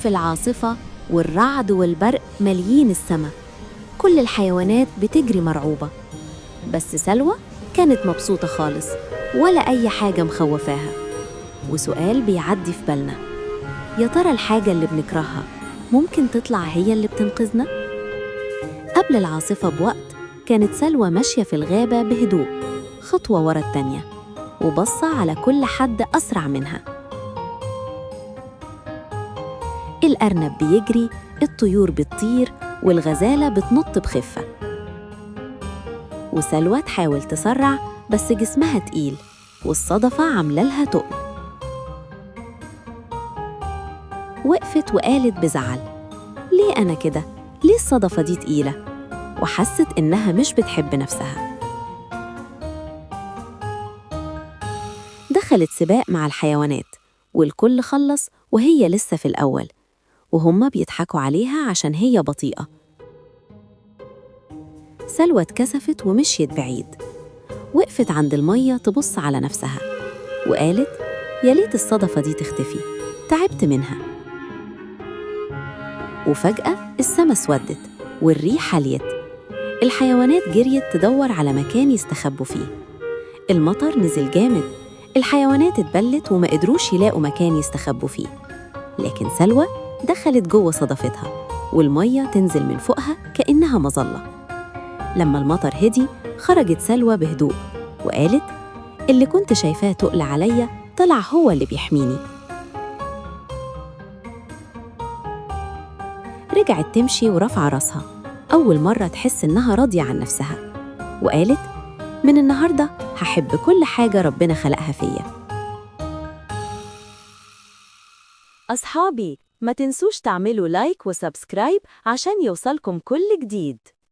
في العاصفة والرعد والبرق ماليين السما، كل الحيوانات بتجري مرعوبة، بس سلوى كانت مبسوطة خالص ولا أي حاجة مخوفاها. وسؤال بيعدي في بالنا، يا ترى الحاجة اللي بنكرهها ممكن تطلع هي اللي بتنقذنا؟ قبل العاصفة بوقت كانت سلوى ماشية في الغابة بهدوء، خطوة ورا التانية، وبصة على كل حد أسرع منها. الأرنب بيجري، الطيور بتطير، والغزالة بتنط بخفة. وسلوى تحاول تسرع بس جسمها تقيل والصدفة عاملة لها تقل. وقفت وقالت بزعل، ليه أنا كده؟ ليه الصدفة دي تقيلة؟ وحست إنها مش بتحب نفسها. دخلت سباق مع الحيوانات والكل خلص وهي لسه في الأول، وهم بيضحكوا عليها عشان هي بطيئة. سلوى اتكسفت ومشيت بعيد. وقفت عند المية تبص على نفسها وقالت، يا ليت الصدفة دي تختفي، تعبت منها. وفجأة السما اسودت والريح عليت. الحيوانات جريت تدور على مكان يستخبوا فيه. المطر نزل جامد، الحيوانات اتبلت وما قدروش يلاقوا مكان يستخبوا فيه. لكن سلوى دخلت جوه صدفتها والمية تنزل من فوقها كأنها مظلة. لما المطر هدي خرجت سلوى بهدوء وقالت، اللي كنت شايفاه تقل عليا طلع هو اللي بيحميني. رجعت تمشي ورفع راسها، أول مرة تحس إنها راضية عن نفسها، وقالت، من النهاردة هحب كل حاجة ربنا خلقها فيا. أصحابي، ما تنسوش تعملوا like و subscribe عشان يوصلكم كل جديد.